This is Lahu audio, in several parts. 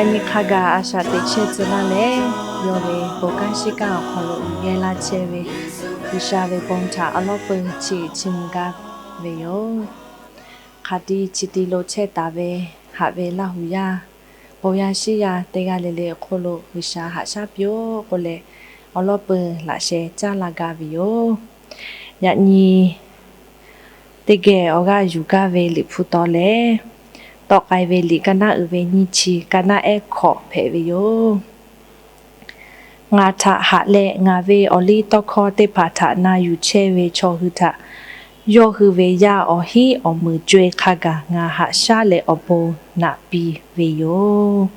Nyi hk'a gaˬ a shaꞈ teꞈ chehˇ tcuh laˇ leh, yawˇ ve bon kanˉ shiˉ kanˉ awˬ hk'aw lo uiˍ geh laˇ chehˇ ve G'uiˬsha ve bon htaꞈ awˬ lawˉ peuˬ chiˇ chiˇ mvuh gaˇ ve yoˬ. Hk'aˬ ti chi ti lo chehˇ taˍ ve haꞈ ve Laˇ huˍ yaˇ, bon yaˇ shiˉ yaˇ teˇ g'aˇ le le awˬ hk'oˆ lo G'uiˬsha haꞈ shaˉ piˇ-oˆ k'oˆ leh, awˬ lawˉ peuˬ laꞈ sheh caˉ laˇ gaˇ ve yoˬ. Yaꞈ nyi teˇ geh awˬ g'aˇ yuˬ gaˇ ve Liꞈ hpu taw lehˬ, tawˆ k'ai ve liꞈ ka naˆ uiˍ ve nyiˇ chi, ka naˆ ehˉ hkawꞈ hpehꞈ ve yoˬ. Ngaˬ htaꞈ haꞈ leh ngaˬ ve awˬ liˇ tawˇ hkawˇ teˇ hpaˍ htaꞈ na yuˬ chehˇ ve chaw hui htaꞈ yawˇ hui ve yaˇ awˬ hinˉ awˬ meunˍ co-e hk'a gaˬ ngaˬ haꞈ shaˉ leh awˬ bon naꞈ piˇ ve yoˬ.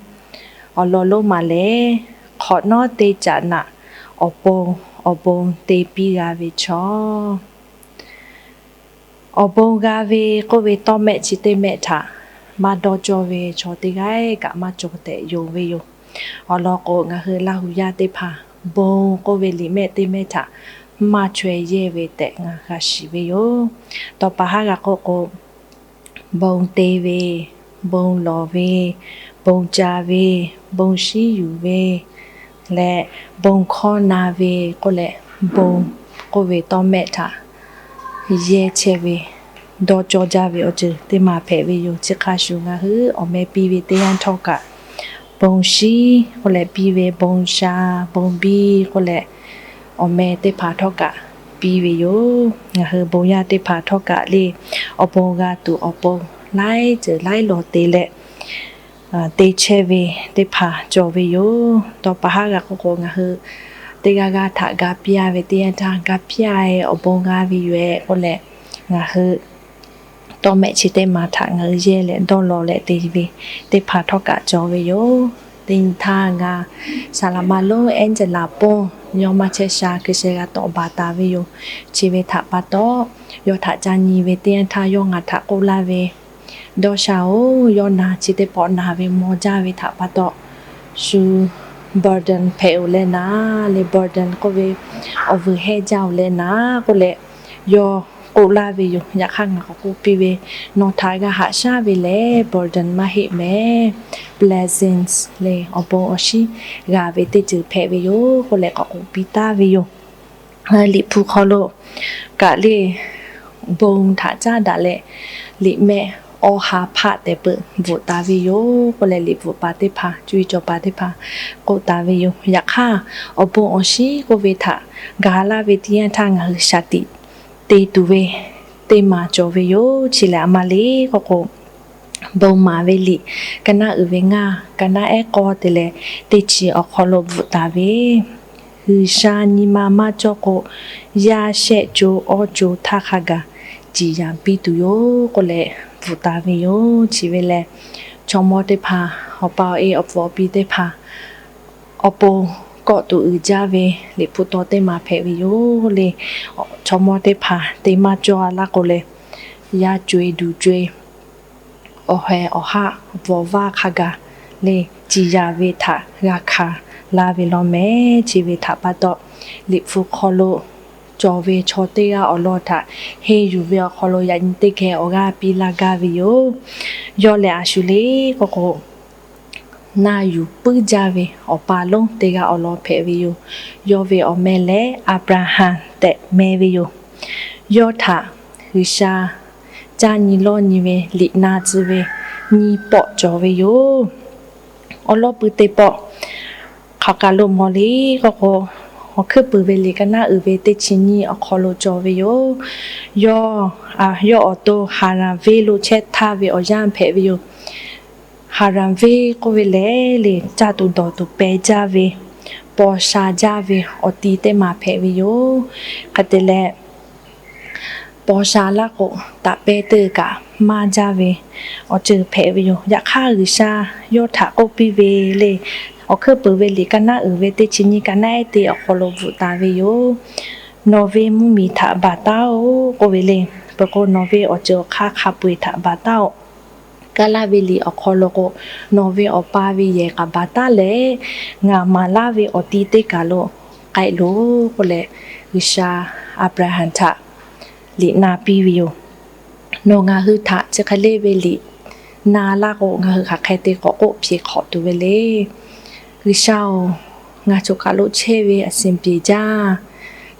Awˬ lawn lonˉ ma lehˬ, hk'awꞈ nawˉ teˇ caꞈ naꞈ awˬ pon awˬ bon te piˇ g'a ve chaw. Awˬ bon g'a ve k'oˆ ve tawˇ mehˆ chi teˇ mehˆ htaꞈ maˇ dawˇ cawˇ ve chaw teˇ g'aˇ kaꞈ maˇ cawˬ tehꞈ yonˍ ve yoˬ. Awˬ lawn k'o, ngaˬ hui Laˇ huˍ yaˇ teˇ hpaˍ bon k'oˆ ve liꞈ mehˆ teˇ mehˆ htaꞈ maˇ chaweh yehˇ ve tehꞈ ngaˬ g'a shiˍ ve yoˬ. Tawˇ pa haˉ g'a k'oˆ k'o, bon te ve, bon lawˬ ve, bon ca ve, bon shiˉ yuˬ ve leh bon hkawˇ na ve k'oˆ leh, bon k'oˆ ve tawˇ mehˆ htaꞈ yehˇ chehˇ ve, dawˇ cawˇ jaˇ ve awˬ ceuˬ teˇ maˬ hpehꞈ ve yoˬ. Chi hk'a shuˍ ngaˬ hui awˬ meh piˇ ve teˇ yanˇ htawˇ kaꞈ, bon shiˉ k'oˆ leh piˇ ve, bon sha, bon biˇ k'oˆ leh, awˬ meh teˇ hpaˍ htawˇ kaꞈ piˇ ve yoˬ. Ngaˬ hui bon yaˇ teˇ hpaˍ htawˇ kaꞈ le, awˬ bon g'a tuˬ awˬ pon laiˉ ceuˬ laiˉ law te leh, te chehˇ ve teˇ hpaˍ cawˬ ve yoˬ. Tawˇ pa haˉ g'a k'oˆ k'o, ngaˬ hui teˇ g'aˇ g'aˇ htaꞈ ga piˇ-a ve teˇ yanˇ htaˇ, ga piˇ-a-e awˬ bon g'a ve yoˬ-e k'oˆ leh, ngaˬ hui tawˇ mehˆ chi teˇ maˬ htaꞈ ngaˬ hui yehˇ leh dawˇ law leh te ve teˇ hpaˍ htawˇ kaꞈ cawˬ ve yoˬ. Teˇ nyi htaˇ ngaˬ saˍ laˍ ma lonˉ Angela Pon yawˇ maˇ chehˇ sha hkui sheh g'a tawˆ baˬ taˍ ve yoˬ. Chi ve htaꞈ pa taw, yawˇ htaꞈ ca nyi ve teˇ yanˇ htaˇ yawˇ ngaˬ htaꞈ k'oˆ laˇ ve, Dawˇ sha-oˬ, yawˇ naˬ chi teˇ pawˆ naˬ ve maw jaˇ ve htaꞈ pa taw, shu burden hpehꞈ-oˬ leh naˍ le, burden k'oˆ ve awˬ vuiˬ hehˇ jaˇ-oˬ leh naˍ k'oˆ leh, yawˇ k'oˆ laˇ ve yoˬ. Yaꞈ hk'aˇ ngaˬ k'awꞈ k'oˆ piˇ ve, Nawˬ htaꞈ g'a haꞈ shaˉ ve lehˬ burden maˇ heˆ mehˍ, blessings le, awˬ bon awˬ shiˉ g'a ve teˇ ceuˬ hpehꞈ ve yoˬ k'oˆ leh k'awꞈ k'oˆ piˇ taˍ ve yoˬ. Liꞈ hpu hk'aw lo kaꞈ le, bon htaꞈ caˉ daꞈ leh liꞈ mehˆ awˬ ha hpaˆ tehꞈ peuˬ bvuhꞈ taˍ ve yoˬ k'oˆ leh, liꞈ bvuhꞈ paˍ teˇ hpaˍ, cuˇ yiˍ cawˬ paˍ teˇ hpaˍ k'oˆ taˍ ve yoˬ. Yaꞈ hk'aˇ, awˬ bon awˬ shiˉ k'oˆ ve htaꞈ ga laˇ ve teˇ yanˇ htaˇ ngaˬ hui shaˍ tiꞈ te tuˬ ve teˇ maˬ cawˬ ve yoˬ. Chi lehˬ a ma le k'oˆ k'o, bon maˍ ve liꞈ ka naˆ uiˍ ve ngaˇ, ka naˆ ehˉ k'awˇ te leh teˇ chi awˬ hk'aw lo bvuhꞈ taˍ ve, G'uiˬsha nyi ma maˇ cawˇ k'o, yaˇ shehˆ co awˇ co htaˇ hk'a gaˬ ciˍ yanˍ piˇ tuˬ yoˬ k'oˆ leh bvuhꞈ taˍ ve yoˬ. Chi ve lehˬ, chaw mawˇ teˇ hpaˍ, awˬ pa awˬ e awˬ pfuhˍ awˬ pi teˇ hpaˍ awˬ pon kawˆ tuˬ uiˍ jaˇ ve liꞈ hpu taw teˇ maˬ hpehꞈ ve yoˬ le. Chaw mawˇ teˇ hpaˍ te maˇ cawˇ-a laˇ k'o leh, yaˇ co-e duˬ co-e, awˬ heh awˬ haˆ, awˬ pfuhˍ awˬ vaˇ hk'a gaˬ le, ciˍ yanˍ ve htaꞈ g'a hkanˍ laˇ ve law mehˍ. Chi ve htaꞈ pa taw, liꞈ hpu hk'aw lo cawˬ ve chaw teˇ g'aˇ awˬ lawn htaꞈ henˇ yuˬ ve awˬ hk'aw lo yaꞈ nyi teˇ geh awˬ g'aˇ piˇ laˇ gaˇ ve yoˬ. Yawˇ lehˬ a shu le k'oˆ k'o, na yuˬ puiˉ jaˇ ve awˬ pa lonˉ teˇ g'aˇ awˬ lawn hpehꞈ ve yoˬ. Yawˇ ve awˬ meh lehˬ Aˍbraˍhanˍ tehꞈ meh ve yoˬ. Yawˇ htaꞈ G'uiˬsha caˇ nyi lawˇ nyi ve liꞈ na tcuh ve nyiˇ pawˆ cawˬ ve yoˬ. Awˬ lawn pui teˇ pawˆ hk'aˬ kaˬ lo mawˬ le k'oˆ k'o, awˬ hkuiˉ puiˍ ve liꞈ ka naˆ uiˍ ve teˇ chi nyiˇ awˬ hk'aw lo cawˬ ve yoˬ. Yawˇ, yawˇ awˬ to Haˍranˍ venˇ lo chehˇ htaˇ ve awˬ yanˇ hpehꞈ ve yoˬ. Haˍranˍ venˇ k'oˆ ve lehˬ le, caˇ tuˬ dawˬ tuˬ peh jaˇ ve, paw sha jaˇ ve awˬ ti teˇ maˬ hpehꞈ ve yoˬ. Hk'e te leh, paw sha laˇ k'o, taꞈ pehˇ teˇ kaꞈ maˇ jaˇ ve awˬ ceuˬ hpehꞈ ve yoˬ. Yaꞈ hk'aˇ, G'uiˬsha yawˇ htaꞈ k'oˆ piˇ ve le, awˬ hkuiˉ puiˍ ve liꞈ ka naˆ uiˍ ve teˇ chi nyiˇ ka naˆ ehˉ te awˬ hk'aw lo bvuhꞈ taˍ ve yoˬ. Nawˬ ve mvuhˇmiˬ htaꞈ baˬ taˉ-oˆ k'oˆ ve le. Peuˬ k'o, nawˬ ve awˬ ceuˬ awˬ hk'aˇ hk'a peu-eˬ htaꞈ baˬ taˉ-oˆ. Kaˇ laˇ ve liꞈ awˬ hk'aw lo k'o, nawˬ ve awˬ pa ve yehˬ kaꞈ baˬ taˉ leh, ngaˬ maˍ laˇ ve awˬ ti teˇ kaˬ lo k'ai loˬ k'oˆ leh, G'uiˬsha Aˍbraˍhanˍ htaꞈ liꞈ na piˇ ve yoˬ. Nawˬ ngaˬ hui htaꞈ chi hk'e le ve liꞈ na laˇ k'o, ngaˬ hui hk'aˬ hk'e te k'awꞈ k'oˆ hpiˇ hk'awꞈ tuˬ ve le. G'uiˬsha-oˬ, ngaˬ choˬ kaˬ lo chehˇ ve a siˍ piˍ jaˇ,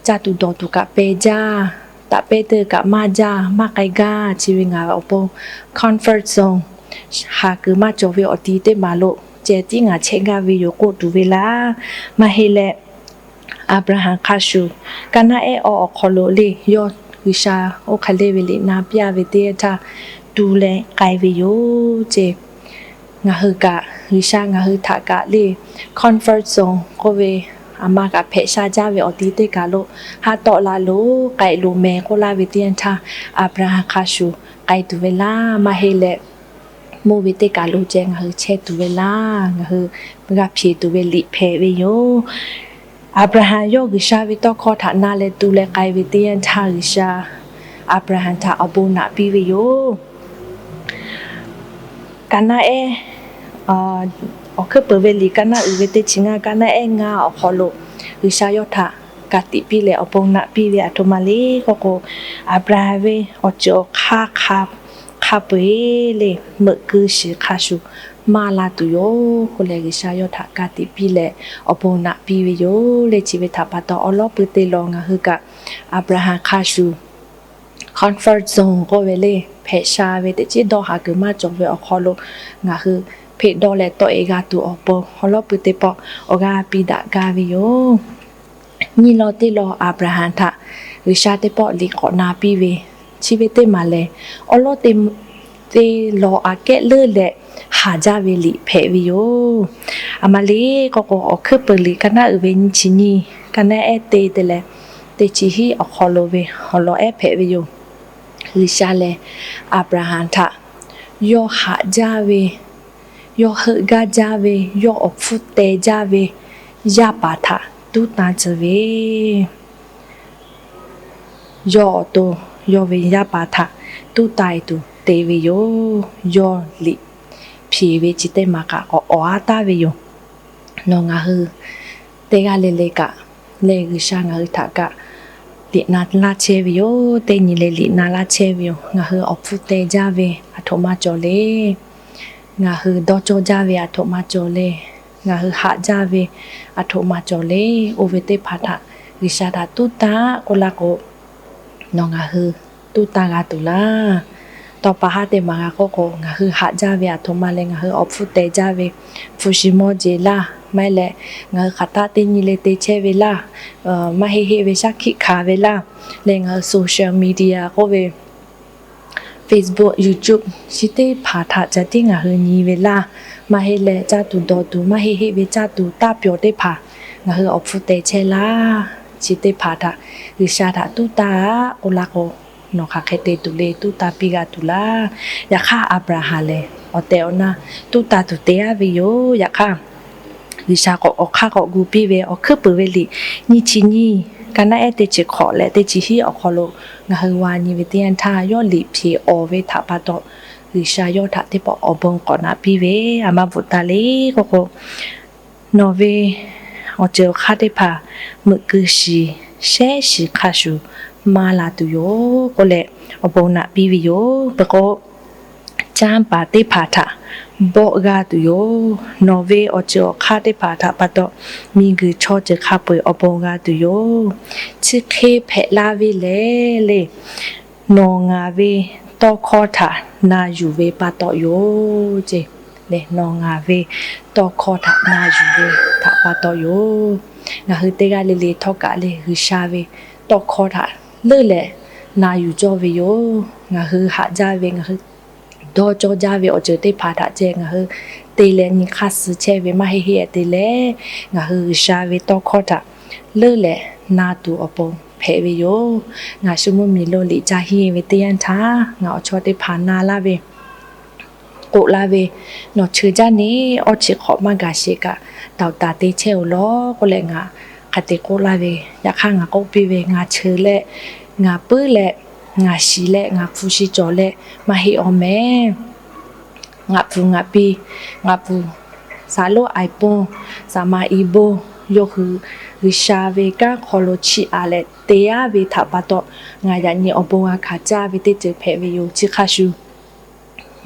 caˇ tuˬ dawˬ tuˬ kaꞈ peh jaˇ, taꞈ pehˇ teˇ kaꞈ maˇ jaˇ, maˇ k'ai gaˇ. Chi ve ngaˬ awˬ pon comfort zone, haˍ kuiˬ maˇ cawˬ ve awˬ ti teˇ maˬ lo ceh tiˉ ngaˬ chehˇ gaˇ ve yoˬ k'oˆ tuˬ ve laˇ. Maˇ heˆ leh, Aˍbraˍhanˍ hk'a shuˍ, kaˇ naˉ ehˉ awˬ hk'aw lo le, yawˇ G'uiˬsha oˇ hk'e le ve liꞈ na piˇ-a ve teˇ yanˇ htaˇ, tu leh k'ai ve yoˬ ce. Ngaˬ hui kaꞈ, G'uiˬsha ngaˬ hui htaꞈ kaꞈ le, comfort zone k'oˆ ve, aˬ ma kaꞈ hpehꞈ sha jaˇ ve awˬ ti teˇ kaˬ lo haˉ tawˆ la lo, k'ai lo meh k'oˆ laˇ ve teˇ yanˇ htaˇ, Aˍbraˍhanˍ hk'a shuˍ k'ai tuˬ ve laˇ. Maˇ heˆ leh, mvuhˇ ve teˇ kaˬ lo ceh ngaˬ hui chehˇ tuˬ ve laˇ. Ngaˬ hui g'a hpeꞈ tuˬ ve liꞈ hpehꞈ ve yoˬ. Aˍbraˍhanˍ yawˇ G'uiˬsha ve tawˇ hkawˇ htaꞈ na leh tu leh k'ai ve teˇ yanˇ htaˇ, G'uiˬsha Aˍbraˍhanˍ htaꞈ awˬ bon naꞈ piˇ ve yoˬ. Kaˇ naˉ ehˉ, awˬ hkuiˉ peuˬ ve liꞈ kaˇ naˉ uiˍ ve teˇ chi ngaˇ, kaˇ naˉ ehˉ ngaˇ awˬ hk'aw lo G'uiˬsha yawˇ htaꞈ ka tiꞈ piˇ leh awˬ bon naꞈ piˇ ve aˬ htoꞈ ma le k'oˆ k'o, Aˍbraˍhanˍ ve awˬ ceuˬ awˬ hk'aˇ hk'a peu-eˬ le, meuꞈ keu shiˍ hk'a shuˍ maˇ la tuˬ yoˬ k'oˆ leh, G'uiˬsha yawˇ htaꞈ ka tiꞈ piˇ leh awˬ bon naꞈ piˇ ve yoˬ le. Chi ve htaꞈ pa taw, awˬ lawˉ pui te lawˬ ngaˬ hui kaꞈ Aˍbraˍhanˍ hk'a shuˍ comfort zone k'oˆ ve le, hpehꞈ sha ve teˇ ceuˬ dawˇ haˍ kuiˬ maˇ cawˬ ve awˬ hk'aw lo ngaˬ hui hpeꞈ dawˇ leh tawˆ-e g'a tuˬ awˬ pon, awˬ lawˉ pui teˇ pawˆ awˬ g'aˇ piˇ daꞈ gaˇ ve yoˬ. Nyiˇ lawˇ teˇ lawˇ Aˍbraˍhanˍ htaꞈ G'uiˬsha teˇ pawˆ liꞈ k'awꞈ na piˇ ve, chi ve teˇ maˬ lehˬ, awˬ lawˉ teˇ lawˬ aꞈ kehˉ leuˉ leh haˍ jaˇ ve liꞈ hpehꞈ ve yoˬ. Aˬ ma le k'oˆ k'o, awˬ hkuiˉ peuˬ liꞈ kaˇ naˉ uiˍ ve nyiˇ chi nyiˇ, kaˇ naˉ ehˉ te te leh teˇ chi hiˉ awˬ hk'aw lo ve awˬ lawn ehˉ hpehꞈ ve yoˬ. G'uiˬsha lehˬ, Aˍbraˍhanˍ htaꞈ yawˇ haꞈ jaˇ ve, yawˇ heuˆ gaˇ jaˇ ve, yawˇ awˬ hpfuhˇ teh jaˇ ve yaˇ paˍ htaꞈ tuˉ tanˇ tcuh ve, yawˇ awˬ to yawˇ ve yaˇ paˍ htaꞈ tuˉ tanˇ-e tuˬ te ve yoˬ. Yawˇ liꞈ hpeꞈ ve chi teˇ maˬ kaꞈ k'awꞈ awˬ aˉ taˍ ve yoˬ. Nawˬ ngaˬ hui teˇ g'aˇ le le kaꞈ lehˬ, G'uiˬsha ngaˬ hui htaꞈ kaꞈ liꞈ na laˇ chehˇ ve yoˬ. Teˇ nyi le liꞈ na laˇ chehˇ ve yoˬ. Ngaˬ hui awˬ hpfuhˇ teh jaˇ ve aˬ htoꞈ ma cawˬ le. Ngaˬ hui dawˇ cawˇ jaˇ ve aˬ htoꞈ ma cawˬ le. Ngaˬ hui haꞈ jaˇ ve aˬ htoꞈ ma cawˬ le. Oˇ ve teˇ hpaˍ htaꞈ G'uiˬsha htaꞈ tuˉ tanˇ k'oˆ laˇ k'o, nawˬ ngaˬ hui tuˉ tanˇ g'a tuˬ laˇ. Tawˇ pa haˉ teˇ maˬ g'a k'oˆ k'o, ngaˬ hui haꞈ jaˇ ve aˬ htoꞈ ma leh ngaˬ hui awˬ hpfuhˇ teh jaˇ ve hpu shi mawˇ jeˬ laˇ, maˇ heˆ leh ngaˬ hui hk'aˬ htaˆ teˇ nyi le te chehˇ ve laˇ, maˇ heˆ heˆ ve shaˉ hkiˆ hkanˍ ve laˇ, leh ngaˬ hui social media k'oˆ ve Facebook, YouTube chi teˇ hpaˍ htaꞈ caˬ tiˉ ngaˬ hui nyi ve laˇ, maˇ heˆ leh caˇ tuˬ dawˬ tuˬ maˇ heˆ heˆ ve caˇ tuˬ taˇ pyawˬ teˇ hpaˍ ngaˬ hui awˬ hpfuhˇ teh chehˇ laˇ. Chi teˇ hpaˍ htaꞈ G'uiˬsha htaꞈ tuˉ tanˇ k'oˆ laˇ k'o, nawˬ hk'aˬ hk'e te tuˬ le, tuˉ tanˇ piˇ g'a tuˬ laˇ. Yaꞈ hk'aˇ Aˍbraˍhanˍ lehˬ awˬ tehˬ awˬ na tuˉ tanˇ tuˬ te-a ve yoˬ. Yaꞈ hk'aˇ G'uiˬsha k'awꞈ awˬ hk'aˇ k'awꞈ gu piˇ ve awˬ hkuiˉ peuˬ ve liꞈ nyiˇ chi nyiˇ, kaˇ naˉ ehˉ teˇ chi hk'awꞈ leh teˇ chi hiˉ awˬ hk'aw lo ngaˬ hui g'a nyi ve teˇ yanˇ htaˇ, yawˇ liꞈ hpeꞈ awˬ ve htaꞈ pa taw G'uiˬsha yawˇ htaꞈ teˇ pawˆ awˬ bon k'awꞈ naꞈ piˇ ve, aˬ ma bvuhꞈ taˍ le k'oˆ k'o, nawˬ ve awˬ ceuˬ awˬ hk'aˇ teˇ hpaˍ meuꞈ keu shiˍ shehˉ shiˍ hk'a shuˍ maˇ la tuˬ yoˬ k'oˆ leh awˬ bon naꞈ piˇ ve yoˬ. Peuˬ k'o, canˇ paˍ teˇ hpaˍ htaꞈ bawˆ g'a tuˬ yoˬ. Nawˬ ve awˬ ceuˬ awˬ hk'aˇ teˇ hpaˍ htaꞈ pa taw miˬguiˬ chaw ceuˬ hk'a peu-eˬ awˬ bon g'a tuˬ yoˬ. Chi hk'e hpehꞈ la ve lehˬ le, nawˬ ngaˬ ve tawˇ hkawˇ htaꞈ na yuˬ ve pa taw yoˬ ce. Lehˬ, nawˬ ngaˬ ve tawˇ hkawˇ htaꞈ na yuˬ ve htaꞈ pa taw yoˬ. Ngaˬ hui teˇ g'aˇ le le htawˇ kaꞈ lehˬ, G'uiˬsha ve tawˇ hkawˇ htaꞈ leuˉ leh na yuˬ cawˇ ve yoˬ. Ngaˬ hui haꞈ jaˇ ve, ngaˬ hui dawˇ cawˇ jaˇ ve awˬ ceuˬ teˇ hpaˍ htaꞈ ceh ngaˬ hui te leh nyi hk'aˇ suh chehˇ ve maˇ heˆ heˆ te leh, ngaˬ hui G'uiˬsha ve tawˇ hkawˇ htaꞈ leuˉ leh na tuˬ awˬ pon hpehꞈ ve yoˬ. Ngaˬ shu mvuhˇmiˬ lo liꞈ ca henˇ ve teˇ yanˇ htaˇ, ngaˬ awˬ chawˇ teˇ hpaˍ na laˇ ve k'oˆ laˇ ve, nawˬ cheu jaˇ neˇ awˇ chi hk'awꞈ maˇ gaˬ sheˍ kaꞈ, taoˍ taˍ te chehˇ-oˬ lawˬ k'oˆ leh ngaˬ hk'a te k'oˆ laˇ ve, yaꞈ hk'aˇ ngaˬ k'oˆ piˇ ve, ngaˬ cheu leh ngaˬ puiˉ leh ngaˬ shiˍ leh ngaˬ hpu shi cawˬ leh maˇ heˆ awˬ meh. Ngaˬ pfuhˍ ngaˬ pi, ngaˬ pfuhˍ saˍ loˉ aiˍ ponˇ, saˍ ma i boˇ, yawˇ hui G'uiˬsha ve kanˉ hk'aw lo chiˇ aꞈ leh te-a ve htaꞈ pa taw, ngaˬ yaꞈ nyi awˬ bon g'a hkanˍ caˇ ve teˇ ceuˬ hpehꞈ ve yoˬ. Chi hk'a shuˍ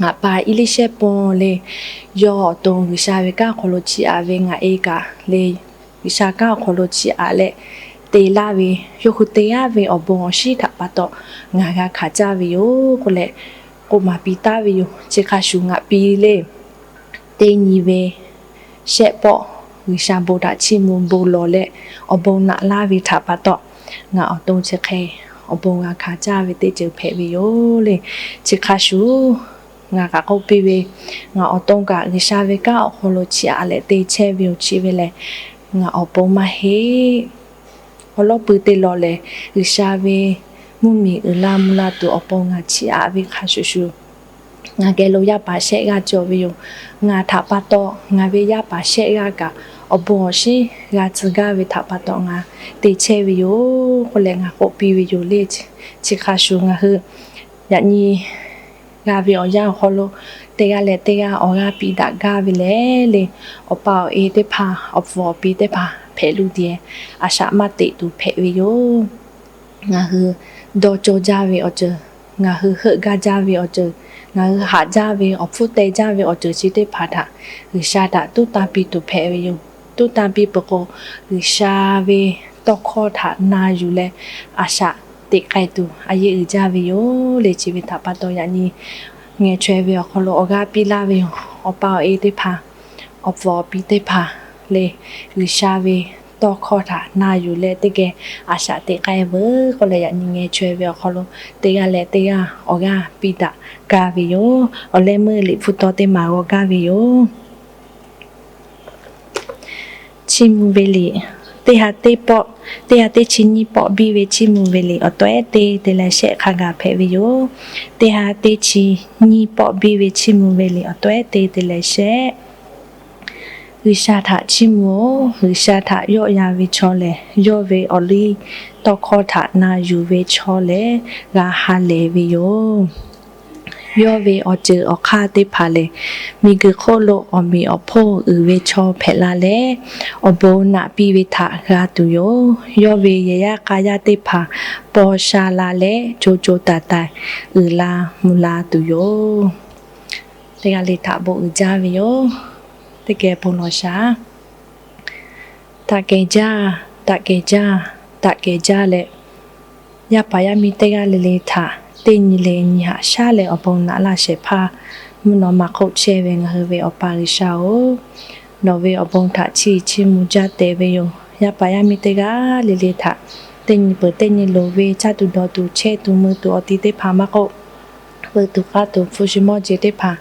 Ngaˬ pa Eˇliˇshehˇ paw le, yawˇ awˬ to G'uiˬsha ve kanˉ awˬ hk'aw lo chiˇ aꞈ ve ngaˬ e kaꞈ le, G'uiˬsha kanˉ awˬ hk'aw lo chiˇ aꞈ leh te laˇ ve, yawˇ hui te yaˇ ve awˬ bon awˬ shinˉ htaꞈ pa taw ngaˬ g'a hkanˍ caˇ ve yoˬ k'oˆ leh k'oˆ maˍ piˇ taˍ ve yoˬ. Chi hk'a shuˍ ngaˬ pi le, teˇ nyi ve shehˆ pawˆ G'uiˬsha bon htaꞈ chiˇ mvuh bon lawˬ leh awˬ bon naꞈ laˇ ve htaꞈ pa taw, ngaˬ awˬ to chi hk'e awˬ bon g'a hkanˍ caˇ ve teˇ ceuˬ hpehꞈ ve yoˬ le. Chi hk'a shuˍ ngaˬ kaꞈ k'oˆ piˇ ve, ngaˬ awˬ to kaꞈ G'uiˬsha ve kanˉ awˬ hk'aw lo chiˇ aꞈ leh te chehˇ ve yoˬ. Chi ve lehˬ, ngaˬ awˬ pon maˇ heˆ. Awˬ lawn pui te lawˬ lehˬ, G'uiˬsha ve mvuhˇmiˬ uiˍ la mvuh la tuˬ awˬ pon ngaˬ chiˇ aꞈ ve hk'a shuˍ shuˍ, ngaˬ geh lo yaˇ paˍ shehˆ g'aˇ cawˬ ve yoˬ. Ngaˬ htaꞈ pa taw ngaˬ ve yaˇ paˍ shehˆ g'aˇ kaꞈ awˬ bon awˬ shinˉ g'a tcuh gaˇ ve htaꞈ pa taw ngaˬ te chehˇ ve yoˬ k'oˆ leh ngaˬ k'oˆ piˇ ve yoˬ le. Chi hk'a shuˍ ngaˬ hui yaꞈ nyi g'a ve awˬ yanˇ awˬ hk'aw lo teˇ g'aˇ leh teˇ g'aˇ awˬ g'aˇ piˇ daꞈ gaˇ ve lehˬ le, awˬ pa awˬ e teˇ hpaˍ, awˬ pfuhˍ awˬ pi teˇ hpaˍ hpehꞈ lo teˇ geh a shaꞈ maˇ teꞈ tuˬ hpehꞈ ve yoˬ. Ngaˬ hui dawˇ cawˇ jaˇ ve awˬ ceuˬ, ngaˬ hui heuˆ gaˇ jaˇ ve awˬ ceuˬ, ngaˬ hui haꞈ jaˇ ve awˬ hpfuhˇ teh jaˇ ve awˬ ceuˬ chi teˇ hpaˍ htaꞈ G'uiˬsha htaꞈ tuˉ tanˇ piˇ tuˬ hpehꞈ ve yoˬ. Tuˉ tanˇ piˇ peuˬ k'o, G'uiˬsha ve tawˇ hkawˇ htaꞈ na yuˬ leh a shaꞈ teꞈ k'ai tuˬ a yeˇ uiˍ jaˇ ve yoˬ le. Chi ve htaꞈ pa taw yaꞈ nyi ngeh chaweh ve awˬ hk'aw lo awˬ g'aˇ piˇ laˇ ve yoˬ. Awˬ pa awˬ e teˇ hpaˍ, awˬ pfuhˍ awˬ pi teˇ hpaˍ le, G'uiˬsha ve tawˇ hkawˇ htaꞈ na yuˬ leh teˇ geh a shaꞈ teꞈ k'ai veuˬ k'oˆ leh yaꞈ nyi ngeh chaweh ve awˬ hk'aw lo teˇ g'aˇ leh teˇ g'aˇ awˬ g'aˇ piˇ daꞈ gaˇ ve yoˬ. Awˬ leh meuˇ Liꞈ hpu taw teˇ maˬ g'aw gaˇ ve yoˬ. Chiˇ mvuh ve liꞈ, teˇ ha teˇ pawˆ, teˇ ha teˇ chi nyiˇ pawˆ biˇ ve chiˇ mvuh ve liꞈ awˬ tawehˉ te te leh shehˆ hk'a gaˬ hpehꞈ ve yoˬ. Teˇ ha teˇ chi nyiˇ pawˆ biˇ ve chiˇ mvuh ve liꞈ awˬ tawehˉ te te leh shehˆ. G'uiˬsha htaꞈ chiˇ mvuh-oˬ. G'uiˬsha htaꞈ yawˆ yan ve chaw lehˬ, yawˇ ve awˬliˇ tawˇ hkawˇ htaꞈ na yuˬ ve chaw lehˬ, g'a ha lehˬ ve yoˬ. Yawˇ ve awˬ ceuˬ awˬ hk'aˇ teˇ hpaˍ lehˬ, miˬguiˬ hk'oˆ lo awˬ meꞈ awˬ hponˇ uiˍ ve chaw hpehꞈ la leh, awˬ bon naꞈ piˇ ve htaꞈ g'a tuˬ yoˬ. Yawˇ ve yehˬ yaˇ k'a yaˇ teˇ hpaˍ paw sha la leh, co co taiˍ taiˍ uiˍ la mvuh la tuˬ yoˬ. Teˇ g'aˇ le htaꞈ bon uiˍ jaˇ ve yoˬ. Teˇ geh bon lawˬ shaˍ. Taꞈ kehˬ jaˇ, taꞈ kehˬ jaˇ, taꞈ kehˬ jaˇ leh, yaˇ paˍ yaˇ miˇ teˇ g'aˇ le le htaꞈ teˇ nyi le nyi haꞈ shaˉ leh awˬ bon naꞈ laˇ shehˍ hpaˇ mvuhˇ naw ma hk'oˆ chehˇ ve ngaˬ hui ve Awˬ pa G'uiˬsha-oˬ, nawˬ ve awˬ bon htaꞈ chiˇ chiˇ mvuh jaˇ tehꞈ ve yoˬ. Yaˇ paˍ yaˇ miˇ teˇ g'aˇ le le htaꞈ teˇ nyi peuˬ teˇ nyi loˍ ve caˇ tuˬ dawˬ tuˬ chehˇ tuˬ mui tuˬ awˬ ti teˇ hpaˍ maˇ k'oˆ, veuꞈ tuˬ k'aˇ tuˬ hpu shi mawˇ jeˬ teˇ hpaˍ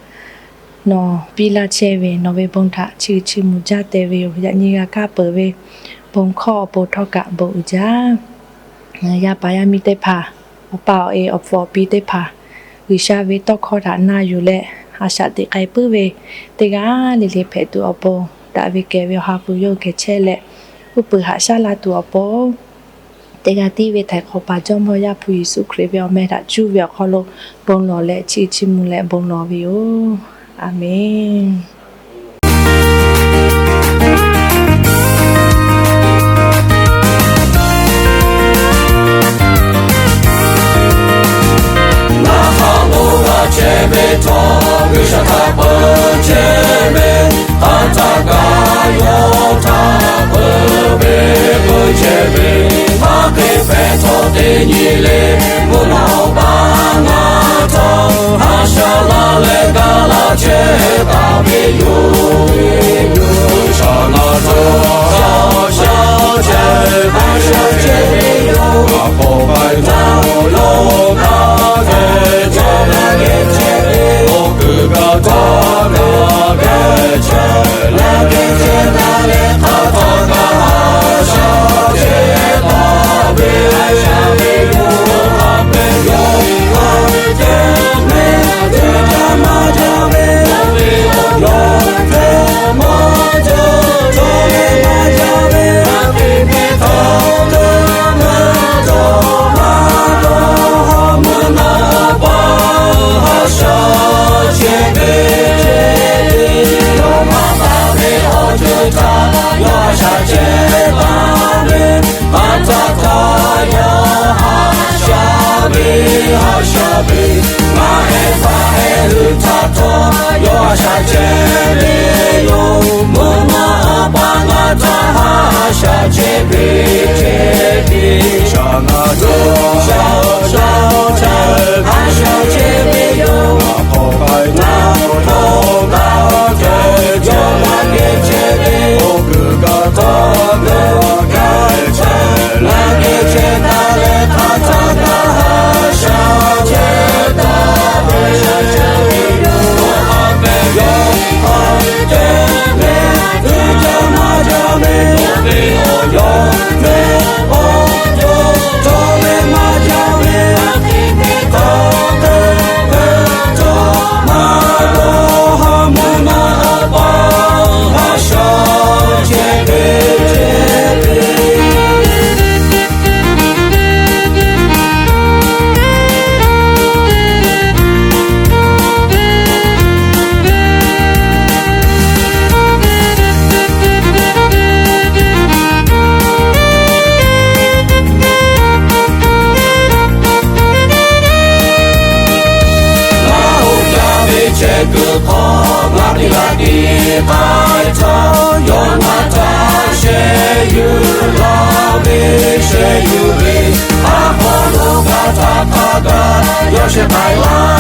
nawˬ piˇ laˇ chehˇ ve nawˬ ve bon htaꞈ chiˇ chiˇ mvuh jaˇ tehꞈ ve yoˬ. Yaꞈ nyi g'a kaˇ peuˬ ve bon hkawˇ awˬ pon htawˇ kaꞈ bon uiˍ jaˇ. Yaˇ paˍ yaˇ miˇ teˇ hpaˍ, awˬ pa awˬ e awˬ hpfuhˍ awˬ pi teˇ hpaˍ, G'uiˬsha ve tawˇ hkawˇ htaꞈ na yuˬ leh a shaꞈ teꞈ k'ai puiˉ ve teˇ g'aˇ le le hpehꞈ tuˬ awˬ pon, daꞈ ve kehˬ ve Awˬ ha hpu yawˇ hui geh chehˇ leh, uˉ peunˍ haꞈ shaˉ la tuˬ awˬ pon, teˇ g'aˇ tiˉ ve Htaiˍ hk'awꞈ paˍ Jawˇmawˇ Yaˇ hpu Yeˍsuˆ Hkriꞈ ve awˬ meh htaꞈ cuˇ ve awˬ hk'aw lo bon lawˬ leh chiˇ chiˇ mvuh leh bon lawˬ ve yoˬ. A menˬ. Ngaˬ htaꞈ lo g'a chehˇ ve htawˇ, G'uiˬsha htaꞈ peuˬ chehˇ ve, hk'aˬ htaˇ kaꞈ yawˇ htaꞈ peuˬ ve peuˬ chehˇ ve, maˇ hk'e hpehꞈ htawˇ teˇ nyi le, mvuhˇ naw ma ngaˬ htawˇ haꞈ shaˉ la leh gaˬ la chehˇ taˍ ve yoˬ. G'uiˬsha ngaˬ htawˇ haꞈ shaˉ chehˇ, haꞈ shaˉ chehˇ ve yoˬ. Ngaˬ hk'aw k'ai htawˇ yawˇ g'aˇ hteꞈ chehˇ leh geh chehˇ ve, awˬ kuiˬ gaˬ htawˇ g'aˇ hteꞈ chehˇ leh geh chehˇ taˍ leh hk'aˬ htaˇ kaꞈ haꞈ shaˉ chehˇ taˍ ve, haꞈ shaˉ ve yoˬ. Haꞈ ve yoˬ. Haꞈ ve yoˬ. Haꞈ shaˉ ve, haꞈ shaˉ ve, maˇ heˆ hpaˇ heˆ hui htaꞈ chehˇ ve yoˬ. Mvuhˇ naw awˬ pa ngaˬ htaꞈ haˉ shaˍ chehˇ ve, chehˇ ve shaˍ ngaˬ htaꞈ shaˍ shaˍ haˉ shaˍ chehˇ ve yoˬ. Ngaˬ hk'aw k'ai na hk'aw k'ai chehˇ ve, yawˇ maˇ geh chehˇ ve, awˬ kuiˬ kaꞈ taˇ g'a geh chehˇ, g'a geh chehˇ taˍ leh hk'aˬ htaˇ kaꞈ haˉ shaˍ chehˇ taˍ ve, haˉ ve yoˬ. Hk'aˬ chehˇ ve, teˇ jaˇ maˇ jaˇ ve, yawˇ ve awˬ yanˇ ve awˬ cawˇ ve maˇ jaˇ ve, hk'aˬ hk'e ve htawˇ maˇ dawˇ haˉ mvuhˇ naw awˬ pa haˉ shaˍ chehˇ ve, chehˇ ve Ngaˬ oˇ jaˇ ve chehˇ kuiˬ hk'aw, ngaˬ teˇ g'aˇ tiˉ k'ai htawˇ, yawˇ ngaˬ htaꞈ sheh yuˬ laˇ ve, sheh yuˬ ve, a hk'aw lo kaꞈ htaꞈ hk'a gaˬ yawˇ sheh k'ai laˇ